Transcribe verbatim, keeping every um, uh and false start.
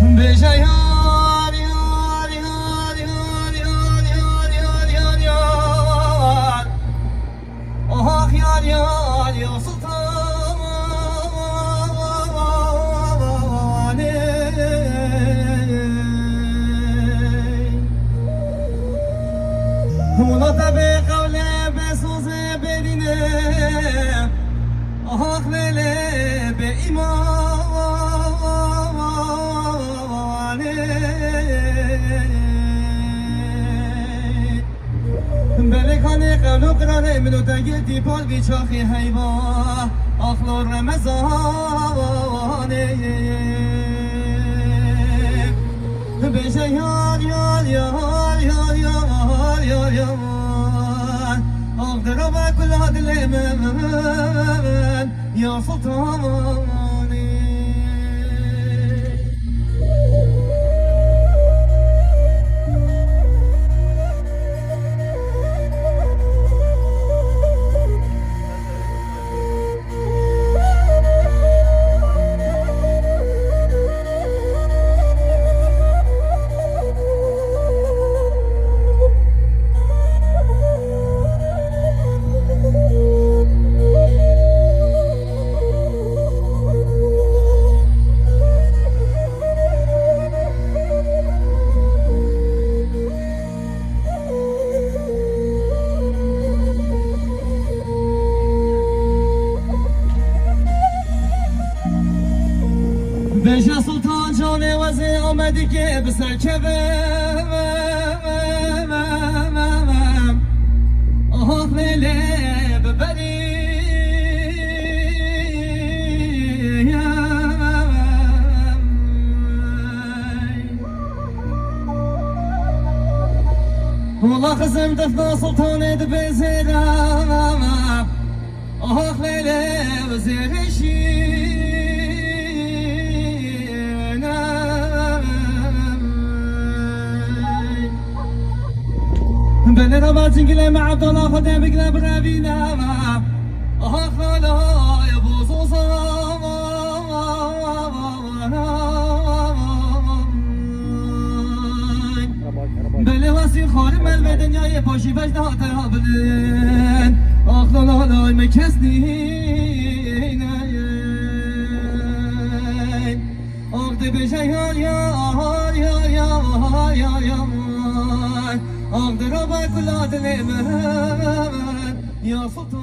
Bêje yar, yar, yar, yar, yar, yar, yar, yar, yar, yar. Oha yar, yar, yar Sultanê. Wela te bê qewlê, bê sozê, bê dînê. Haq lêlê bê îmanê. Belê kanê qewlo qirarê min û te girtî pal vî çaxî heyva. Axlo Remezanê. Bêje yar, yar, yar, yar, yar, yar, yar. Ax dira be kula dilê min, ya Sultanê. Bêje Sultan canê wezê Amedîkê bi ser keve. Aha lêlê bi berî. Wela xizim defna Sultanê dibê zêra. Aha lêlê bi zêrê şîne. Belê rava cingilê me Ebdala Xwedê bigre birevîne. Aha xalaya bozoza. Belê wesî xarim el ve dinyayê paşî vecde hate ha bilin. Ax la la la me kes nîne. Ax dibêje yar yar yar yar yar yar. Ax dirabe kula dilê min. Ya Sultan.